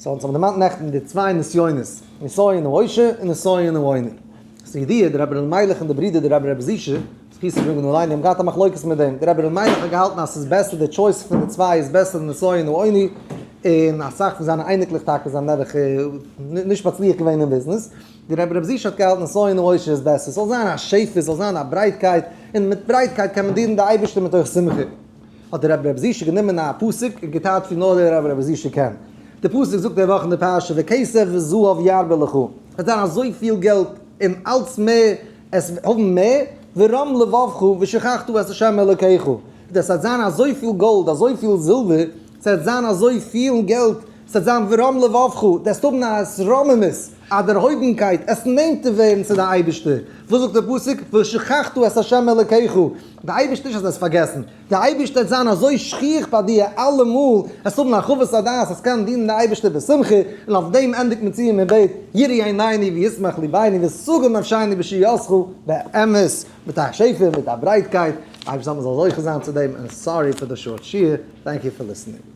So אונז האבן דערמאנט נעכטן די צוויי נסיונות, נסיון העושר און נסיון העוני. ס'איז ידוע, דער רבי ר' מיילעך און די ברודער דער רבי ר' זישע, זכותו יגן עלינו, האבן געהאט א מחלוקת מיט דעם. דער רבי ר' מיילעך האט געהאלטן אז ס'איז בעסער די choice פון די צוויי איז בעסער נסיון העוני, און אסאך פון זיינע אייניקלעך טאקע זענען נעבעך נישט מצליח געווען אין ביזנעס. דער רבי ר' זישע האט געהאלטן נסיון העושר איז בעסער, ס'זאל זיין א שפע, ס'זאל זיין א ברייטקייט, און מיט ברייטקייט קען מען דינען די אייבערשטער מתוך שמחה. האט דער רבי רבי זישע גענומען א פסוק און געטייטשט ווי נאר דער רבי רבי זישע קען. די פסוק זאגט די וואך אין די פרשה וכסף וזהב ירבה לך, עס וועט זיין אזויפיל געלט און אלץ מער, עס וועט האבן מער, ורם לבבך ושכחת את ה' אלוקיך, עס וועט זיין אזויפיל גאלד, אזויפיל זילבער, עס וועט זיין אזויפיל געלט, עס וועט זיין ורם לבבך, דו וועסט האבן א התרוממות, א דערהויבנקייט, עס נענטער ווערן צו די אייבערשטער. וואס זאגט דער פסוק, ושכחת את ה' אלוקיך, די אייבערשטער נישט אז עס פארגעסן, די אייבערשטער וועט זיין אזוי שכיח ביי דיר אלעמאל, עס האבן הרחבת הדעת, עס קענען דינען די אייבערשטער בשמחה, און אויף דעם ענדיגט מען צו און מען בעט, יראו עינינו וישמח ליבנו ותגל נפשינו בישועתך, באמת, מיט א שפע, מיט א ברייטקייט, אייבערשטער זאל מען זאל זוכה זיין צו דעם, און sorry פאר די short שיעור, thank you for listening.